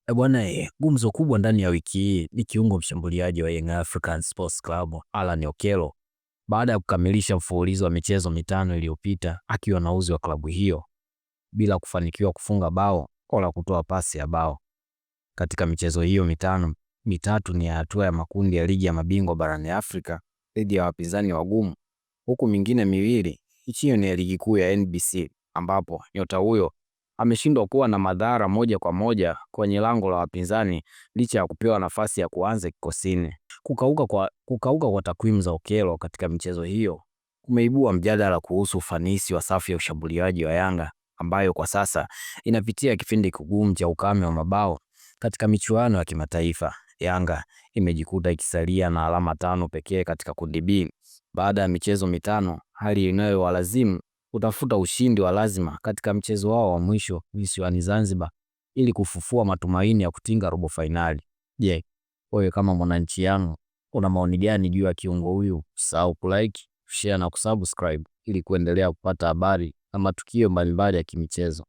E bwana, gumzo kubwa ndani ya wiki hii ni kiungo mshambuliaji wa Young African Sports Club Alan Okello baada ya kukamilisha mfululizo wa michezo 5 iliyopita akiwa na uzi wa klabu hiyo bila kufanikiwa kufunga bao wala kutoa pasi ya bao. Katika michezo hiyo 5, 3 ni ya hatua ya makundi ya ligi ya mabingwa barani Afrika dhidi ya wapinzani wagumu, huku mingine 2 ikiwa ni ya ligi kuu ya NBC ambapo nyota huyo ameshindwa kuwa na madhara moja kwa moja kwenye lango la wapinzani licha ya kupewa nafasi ya kuanza kikosini. Kukauka kwa takwimu za Okello katika michezo hiyo kumeibua mjadala kuhusu ufanisi wa safu ya ushambuliaji wa Yanga ambayo kwa sasa inapitia kipindi kigumu cha ukame wa mabao katika michuano ya kimataifa. Yanga imejikuta ikisalia na alama 5 pekee katika kundi B baada ya michezo 5, hali inayowalazimu kutafuta ushindi wa lazima katika mchezo wao wa mwisho visiwani Zanzibar ili kufufua matumaini ya kutinga robo fainali. Je, wewe kama mwananchi yangu una maoni gani juu ya kiungo huyu? Usisahau kulike, share na kusubscribe ili kuendelea kupata habari na matukio mbalimbali ya kimichezo.